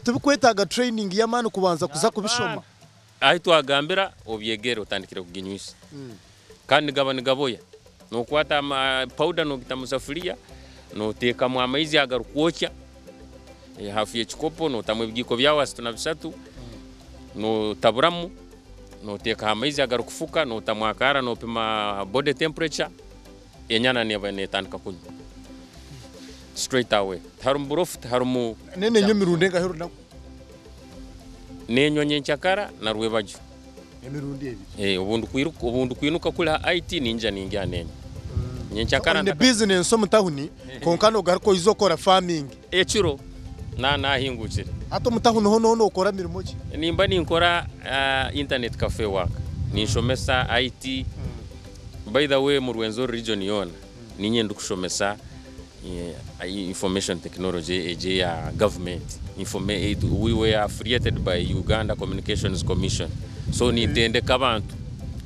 Tibikwetaaga training y'amaani kubanza kuza kubishoma? Ahi twagambira obyegere otandikire kuginywisa. Kandi nigaba nigaboya. Nokwata powder nogita mu safuriya, noteekamu amaizi agarikwokya, hafu y'ekikopo notamu ebigiiko byawe asatu na bisatu, notaburamu, noteekaho amaizi agarikufuka, notamu akaara nopima body temperature, enyana neeba netandika kunywa straight away. Tiharimu burofu, tiharimu. Nenywa emirundi engahi orunaku? Nenywa nyenkyakara na rwebagyo. Emirundi ebiri. Eh, obu ndikwiruka obu ndikwinuka kuri ha IT ninyija ningya nenywa. Nyenkyakara Oine bizinensi omu tawuni kwonka nogaruka oize okora farming. Ekiro na nahingukire. Hati omu tawuni ho noho nokora mirimo ki? Nimba ninkora internet cafe work. Ninshomesa IT. By the way omu Rwenzori region yoona Niinye ndikushomesa information technology egi eya government. We were affiliated by Uganda Communications Commission. So nintendeka abantu.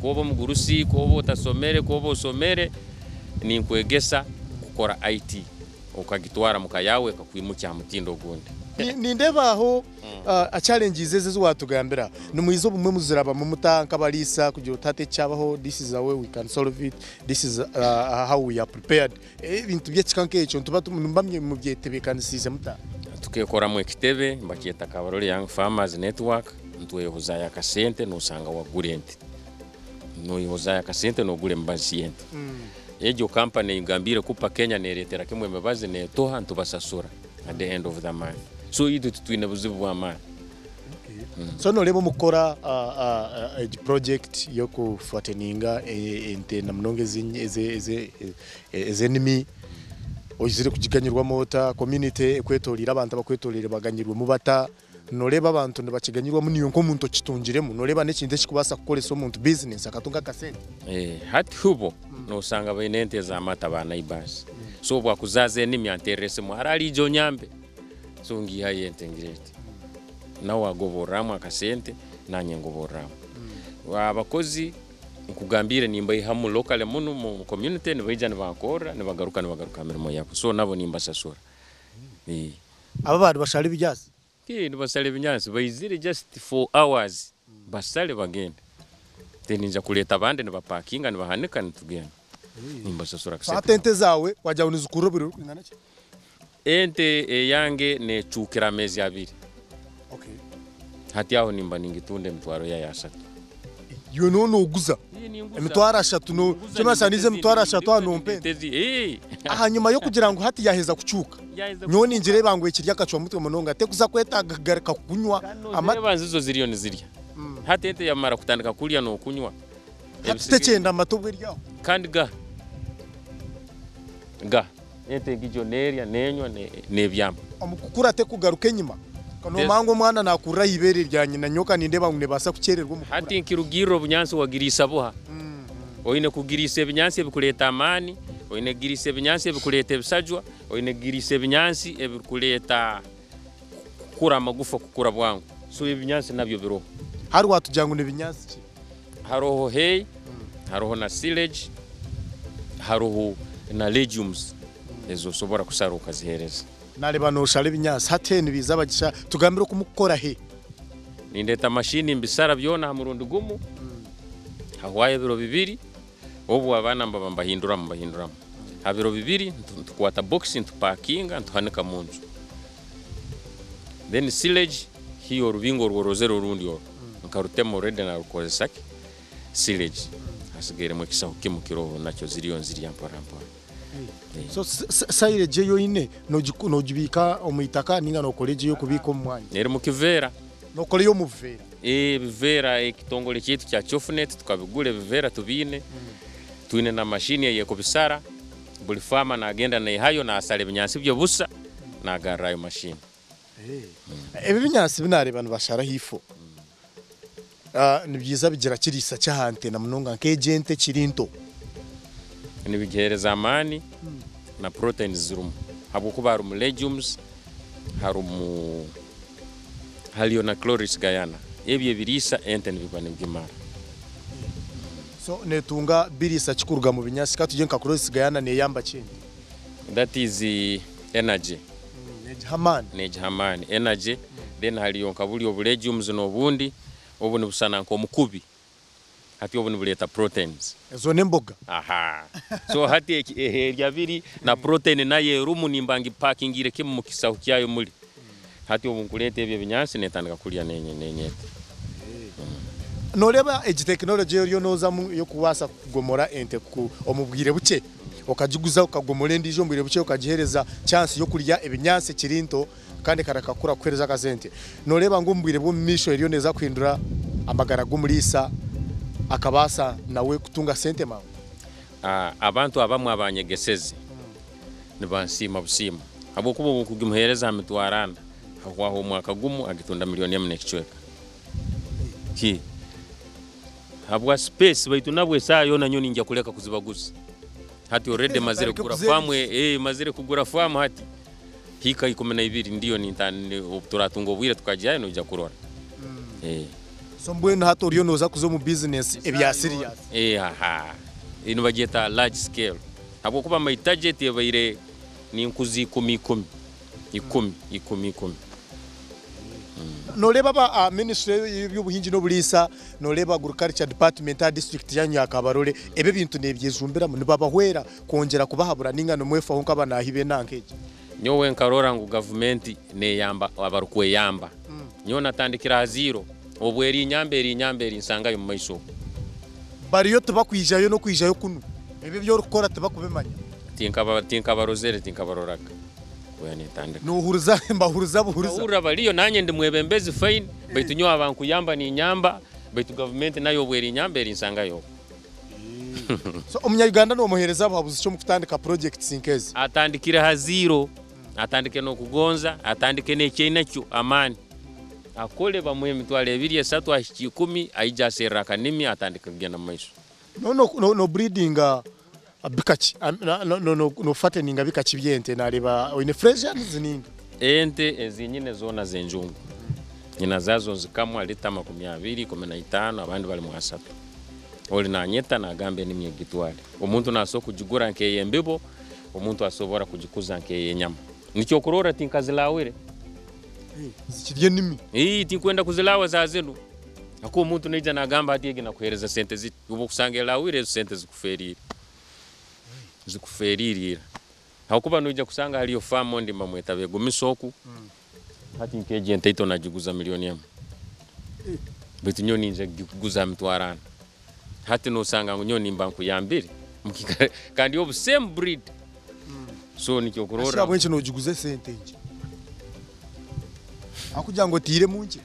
Ku oba omugurusi, ku oba otasomere, ku oba osomere, ninkwegesa kukora IT okagitwara muka yaawe ekakwimukya aha mutindo ogundi. Nindeeba aho challenges ezi ezi watugambira nimwiza obumwe muzirabamu muta nk'abariisa kugira oti hati eki kyabaho this is a way we can solve it, this is how we are prepared ebintu by'ekika nk'ekyo nituba nimuba mubyetebeekanisiize muta? Tukeekoramu ekitebe nibakyeta Kabarole Young Farmers Network nitwehozayo akasente noshanga wagura ente, noyehozayo akasente nogura emibazi y'ente. Egyo kampani ei ngambiire Kupa Kenya neereetera kimwe emibazi neetuha nitubasasura. at the end of the month so itwe titwine buzibu bw'amaani. So noreeba omu kukora egi project y'okufateninga ente na munonga ez'enimi oizire kugiganyirwamu ota? Community ekwetoreire abantu abakwetoreire baganyirwemu bata? Noreeba abantu nibakiganyirwamu naiwe nk'omuntu okitungiremu noreeba n'ekintu ekirikubaasa kukoresa omuntu bizinesi akatunga akasente? Hati hubo nosanga baine ente ez'amata ba neighbours so obu akuzaaza enimi anterera esimu haraara ija onyambe so ngiihayo ente ngireete nawe agoborramu akasente nanye ngoborramu. Abakozi nkugambiire nimbaihamu locally munu mu community nibaija nibankorra nibagaruka nibagaruka ha mirimo yabo so nabo nimbasasura. Abo abaaba nibashara ebinyaatsi? Tii nibashara ebinyaatsi baizire just for hours bashare bagende then ninza kureeta abandi nibapakinga nibahanika nitugenda nimbashashura So hati ente zaawe wagira ngu nizikurra obwire burikwingana ki? Ente eyange necuukira ameezi abiri. Okay. Hati aho nimba ningitunda emitwaro yayo ashatu. Iwe nooba nooguza emitwaro ashatu no kimanyisa niiza emitwaro ashatu aha nompa ente. Ahanyima y'okugira ngu hati yaaheza kucuuka, nyowe ningireeba ngu ekiri akacwamutwe munonga tekuza kwetaaga kugaruka kunywa amata. Nozireeba nzizo ziriyo nizirya. Hati ente yamara kutandika kurya n'okunywa. Hati tekyenda amata obwo eri aho. Kandi ga ga Ente egyo nerya, nenywa, nebyama. Omu kukura tekugaruka enyima. Nomanya ngu omwana nakurira aha ibeere rya nyina nyowe ka nindeeba ngu nebaasa kukyererwa omu kukura. Hati nikirugirira obunyansi wagiriisa buha. Oine kugiriisa ebinyansi ebikureeta amaani, oine kugiriisa ebinyansi ebikureeta ebisajwa, oine kugiriisa ebinyansi ebirikureeta kukura amagufa kukura bwangu. So ebinyansi nabyo biroho. Hati watugira ngu ni binyansi ki? Haroho hay, haroho na silage, haroho na legumes ezi osobora kusara okazihereza. Nareeba noshara ebinyaatsi hati hay nibiiza bagisha tugambire oku mukukora hay. Nindeeta mashini mbisara byona ha murundi gumu, hahwayo ebiro bibiri, obu abaana nibaba nibahinduramu nibahinduramu. Ha biro bibiri nitukwata bokisi nitupakinga nituhanika munju. Then silage hiyo orubingo oru orozere orundi oru nkarutema already narukozesa ki silage hasigairemu ekisaho kimu kiroho nakyo ziriyo nzirya mpora mpora. So silage ei oine nogibiika omu itaka ninga nokora egyo eyokubiika omu mwanya? Eri mu kiveera. Nokora ey'omu buveera? Ebiveera ekitongore kyaitu kya Chofunet tukabigura ebiveera tubiine, twine na mashini eyekubisara, buri farmer nagenda naihayo nasara ebinyansi bye busa nagarrayo mashini. Ebi ebinyaatsi bi naareeba nibashara ahaifo nibiija bigira kiriisa ki aha nte na munonga nk'egi ente ekiri nto? Nibigiheereza amaani na proteins zirimu ahabw'okuba harimu legumes, harimu hariyo na chloris gayana ebyo ebiriisa ente nibiba nibigimara. So neetunga biriisa ki kuruga mu binyaatsi? Ka tugire nka chloris gayana neeyamba ki ente? That is energy. Negiha amaani. Negiha amaani, energy. Then hariyo nka buri obu legumes n'obundi, obu nibushushana nk'omukubi. Hati obu nibureeta proteins. Ezo n'emboga. Aha. So hati eki erya biri na protein nayo erimu nimba ngipakingiire kimwe omu kisaho kyayo muri. Hati obu nkureeta ebyo ebinyaatsi netandika kurya nenyeta. Noreeba egi tekinology ei oriyo nozamu ey'okubaasa kugomora ente omu bwire bukye, okagiguza okagomora endiijo omu bwire bukye okagiheereza chance y'okurya ebinyaatsi ekiri nto kandi ekareka kukura kukuheereza akasente. Noreeba ngu omu bwire bw'omu maisho eriyo neeza kuhindura amagara g'omuriisa akabaasa nawe kutunga sente mangu? Abantu abamwe abanyegeseze nibansiima busiima ahabw'okuba obu nkugimuheereza aha mitwaro ana, hahwaho omwaka gumu agitunda milioni emwe n'ekicweka. Ki? Habwa space baitu nabwo esaaha yoona nyowe ningya kuleka kuzibaguza. Hati already mazire Otandike kugura kuzeerisha. faamu, eh, mazire kugura faamu hati hiika 12 ndiyo ninta obu turatunga obwire tukagyayo noija kurora. Eh. So mbwenu hati oriyo nooza kuza omu bizinesi ebya serious? Eh, aha. Nibagyeta large scale. Habwokuba my target ebaire ninkuza ikumi ikumi, ikumi, ikumi, ikumi. Noreeba aba aha ministry y'eby'obuhingi n'oburiisa, noreeba agriculture department aha district yanyu ya Kabarole, ebi ebintu nebyejumbiramu, nibabahwera kwongyera kubahabura ninga nimwefaho nk'abanaahi b'enanka egi? Nyowe nkarora ngu gavumenti neyamba abarikweyamba. Nyowe natandikira aha ziiro, obwo erinyamba erinyamba erinsangayo omu maisho okwo. Bariyo tibakwijayo n'okwijayo kunu, ebi ebi orikukora tibakubimanya. Tinkabarozere, tinkabaroraga. Oya nintandika. Nohuriza mbahuriza buhuriza. Mbahurira bariyo nanye ndi mwebembezi fine baitu nyowe abankuyamba ninyamba baitu gavumenti nayo obu erinyamba erinsangayo okwo. So omunya Uganda nomuhereza buhabuzi ki omu kutandika projects nk'ezi? Atandikire ha zero, atandike n'okugonza, atandike n'eki ainakyo amaani. Akole bamuhe emitwaro ebiri, esatu ahikye ikumi aije aserre akanimi atandike kugenda mu maiso. No no breedinga bika ki? No fatteninga bika ki by'ente? Nareeba oine Fresians ninga? Ente ezi nyine zoona z'enjungu. Nyina zaazo nzikamwa lita 20, 15 abandi bari mu asatu. Ori nanyeta nagamba enimi egitware. Omuntu nasobola kugigura nk'ey'embibo, omuntu asobora kugikuza nk'ey'enyama. Nikyo okurorra tinkazilawire. Zikiri enimi. Ii, tinkwenda kuzilawa za zinu. Ahakuba omuntu naija nagamba hati egi nakuhereza sente ziti. Obu okusanga elawire ezo sente zikuferiire. Zikuferiire ira. Ahakuba noija kusanga hariyo faamu ondi mbamweta Begumisa oku. Hati nk'egi entaito nagiguza milioni emwe. Baitu nyowe ninja kugiguza aha mitwaro ana. Hati nosanga ngu nyowe nimba nkuyambire kandi obu same breed. So nikyo okurorra. Ahabw'enki nogiguza esente nkye? Ahabw'okugira ngu oteiremu nkye?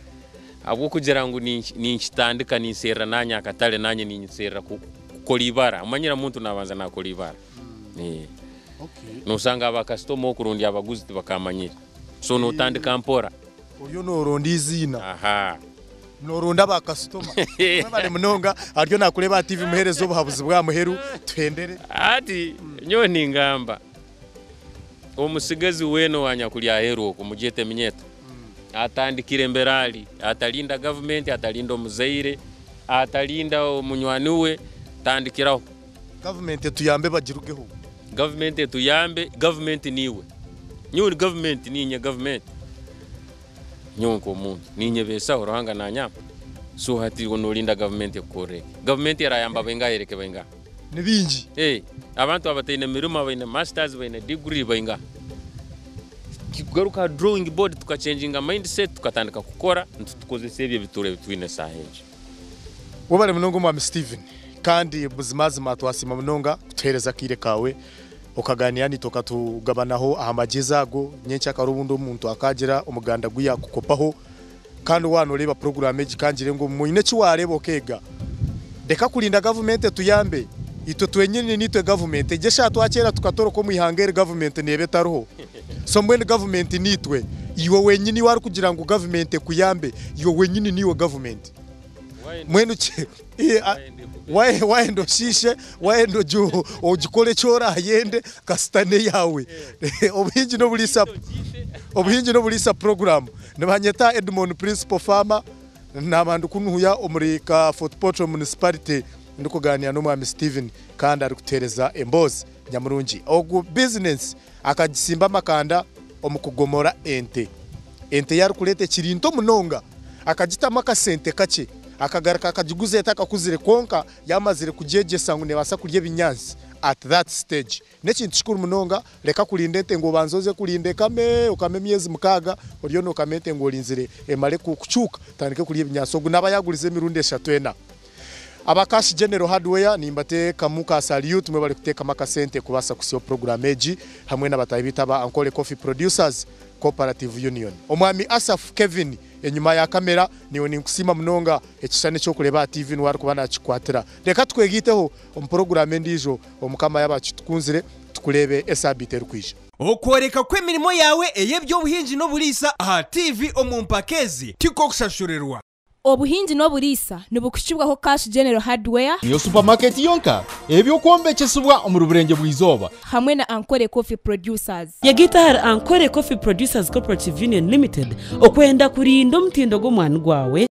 Ahabw'okugira ngu ninkitandika ninserra nanye akatare nanye ninserra kukora ibara. Omanyire omuntu nabanza nakora ibara. Nosanga aba kasitoma oku rundi abaguzi tibakamanyire. So notandika mpora. Oriyo noronda eiziina. Aha. Noronda ba kasitoma. Webare munonga. Ariyo nakureeba aha TV muhereze obuhabuzi bwa muheru tuhendere. Hati nyowe ningamba omutsigazi weena owanyakuri aheeru okwo mugyete eminyeeto atandikire embere ari atarinda gavumenti atarinda omuzaire atarinda omunywani we tandikiraho. Gavumenti etuyambe bagirugeho. Gavumenti etuyambe, gavumenti niiwe. Nyowe gavumenti niinye gavumenti. Nyowe nk'omuntu ninyebeesaho Ruhanga nanyamba. So hati iwe norinda gavumenti ekukorere ki? Gavumenti erayamba baingaha ereke baingaha? Ni baingi. Eh, abantu abataine mirimo abaine masters baine degree baingaha? Kugaruka aha drawing board tukachenjinga mindset tukatandika kukora nitutukozesa ebyo ebituro ebi twine esaaha egi. Webare munonga Omwami Steven kandi buzimazima twasiima munonga kutuhereza akaire kaawe okaganiira naitwe okatugabanaho aha magyezi ago nyenkyakare obundi omuntu akaagira omuganda ogu yakukopaho kandi waaba noreeba puroguraamu egi kangire ngu oine eki wareeba okeega reka kurinda gavumenti etuyambe itwe twenyini nitwe gavumenti egi eshaaha twakyera tukatoroka omu ihanga eri gavumenti neeba etariho so mbwenu gavumenti niitwe iwe wenyini warikugira ngu gavumenti ekuyambe iwe wenyini niiwe gavumenti. Mbwenu ki wayenda oshiishe, wayenda ogikore eki orayende kasita n'eyaawe. Obuhingi n'oburiisa obuhingi n'oburiisa puroguraamu. Nibanyeta Edmond Principal Farmer, naaba ndi kunuya omuri ka Fort Portal Municipality ndikugaaniira n'omwami Steven kandi arikutuheereza emboozi nyamurungi. Ogu bizinesi akagisimba amakanda omu kugomora ente. Ente ei arikureeta ekiri nto munonga akagitamu akasente kakye akagaruka akagiguza etakakuzire kwonka yamazire kugyegyesa ngu nebaasa kurya ebinyaatsi at that stage. N'ekintu kikuru munonga reka kurinda ente ngu obanze oze kurinda ekame okame emyezi mukaaga oriyo nokama ente ngu orinzire emare kucuuka etandike kurya ebinyaatsi. Ogu naaba yagurize emirundi eshatu ena. Aba Cash General Hardware nimbateekamu ka salute mwebare kuteekamu akasente kubaasa kuhitsyaho puroguraamu egi hamwe na bataahi baitu aba Ankole Coffee Producers Cooperative Union. Omwami Asaph Kevin enyima ya kamera naiwe ninkusiima munonga ekishushani eky'okureeba aha TV niwe arikuba nakikukwatira. Reka tukwegaiteho omu puroguraamu endiijo Omukama yaaba akitukunzire tukureebe esaabiiti erikwija. Okworeka kw'emirimo yaawe ey'eby'obuhingi n'oburiisa aha TV omu mpaka ezi tikwokushashurirwa. Obuhingi n'oburiisa nibukuhikibwaho Cash General Hardware. Niyo supamaketi yonka ey'eby'okwombekyesibwa omuri Burengyerwa-izooba. Hamwe na Ankole Coffee Producers. Yegaita ahari Ankole Coffee Producers Cooperative Union Limited okwenda kurinda omutindo gw'omwani gwawe.